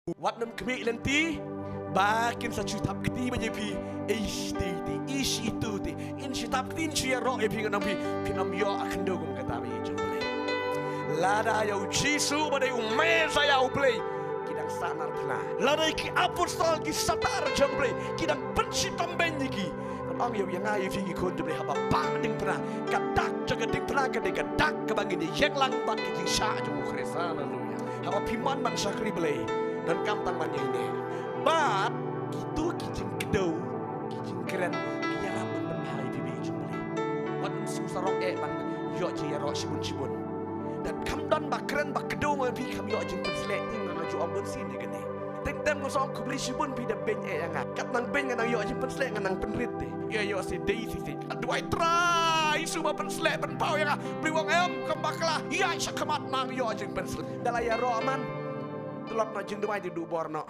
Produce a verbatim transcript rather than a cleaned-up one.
Wat nym khmih lynti ba kin sa shu thap kti bad ïa phi. Ish ti ti, ish itu ti. In shu thap kti, in shu ïaroh ïa phi, ngan ong phi, phin ym ïoh khyndew kum kata ba ïeit jong U Blei. Lada ïa U Jisu ba dei U Messaïah U Blei ki dang sahnarphna, lada ki apostol ki satar jong U Blei ki dang pynshitom beiñ ïa ki, ngan ong ïa, ïa nga ïa phi ki khun jong U Blei, haba pang diengphna, ka dak jong ka diengphna ka dei ka dak kaba ngin ïeng lang bad ka jingshah jong U Khrist. Haleluya. Haba phi mon ban shakri Blei, donkam tang ban ïaineh. Bad kito ki jingkdew, ki jingkren, ki ïarap ban pynbha ïa phi ba ïeit jong U Blei. Wat ym shu sarong eh ban ïoh jingïaroh shibun shibun. Donkam don ba kren ba kdew ma phi kam ïoh jingpynsleh. Te nga ju ong bun sien ïa kane. Teng tem nga ong khublei shibun phi da beiñ eh ïa nga. Kat nang beiñ nga nang ïoh jingpynsleh, nga nang pynrit te. Ïa ïoh shisha shisha. Duwai Trai Jisu ba pynsleh pynpaw ïa nga. Blei u ong em, khlem bakla, ïaid sha khmat nang ïoh jingpynsleh. Da la ïaroh man, tlot na jingduwai jingduh bor noh.